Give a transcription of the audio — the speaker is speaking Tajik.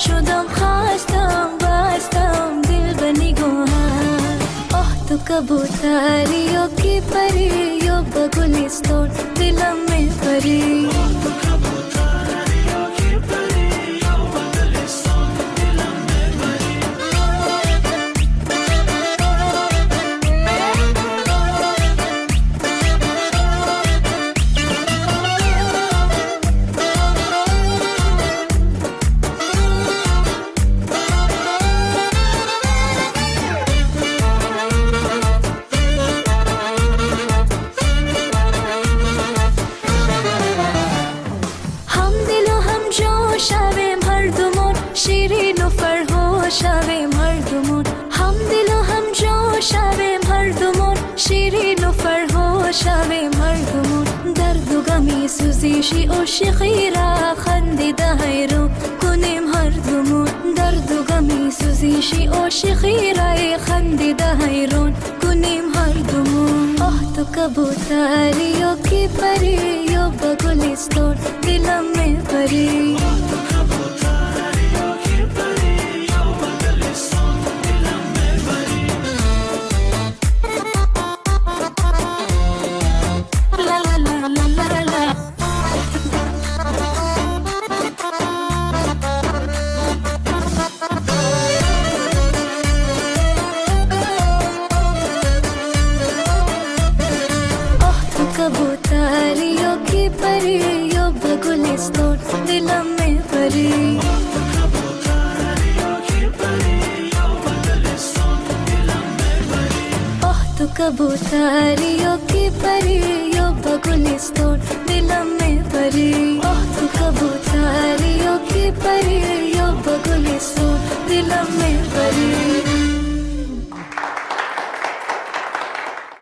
Шудам хастам, бастам дил ба нигоҳат. Оҳ, ту кабутариё ки парӣ, ё ба гулистон дилам мебарӣ. Ҳамдилу ҳамҷо шавем ҳардумон, ширину фарҳо шавем ҳардумон. Ҳамдилу ҳамҷо шавем ҳардумон, ширину фарҳо шавем ҳардумон. Дарду ғами сӯзиши ошиқира хандида ҳайрон кунем ҳардумон. Дарду ғами сӯзиши ошиқира хандида ҳайрон кунем ҳардумон. Оҳ, ту кабутариё ки парӣ, ё ба гулистон дилам мебарӣ. Ла-ла-ла-ла-ла-ла. Оҳ, ту кабутариё ки парӣ, ё ба гулистон дилам мебарӣ. Оҳ, ту кабутариё ки парӣ, ё ба гулистон дилам мебарӣ. Оҳ, ту кабутариё ки парӣ, ё ба гулистон дилам мебарӣ.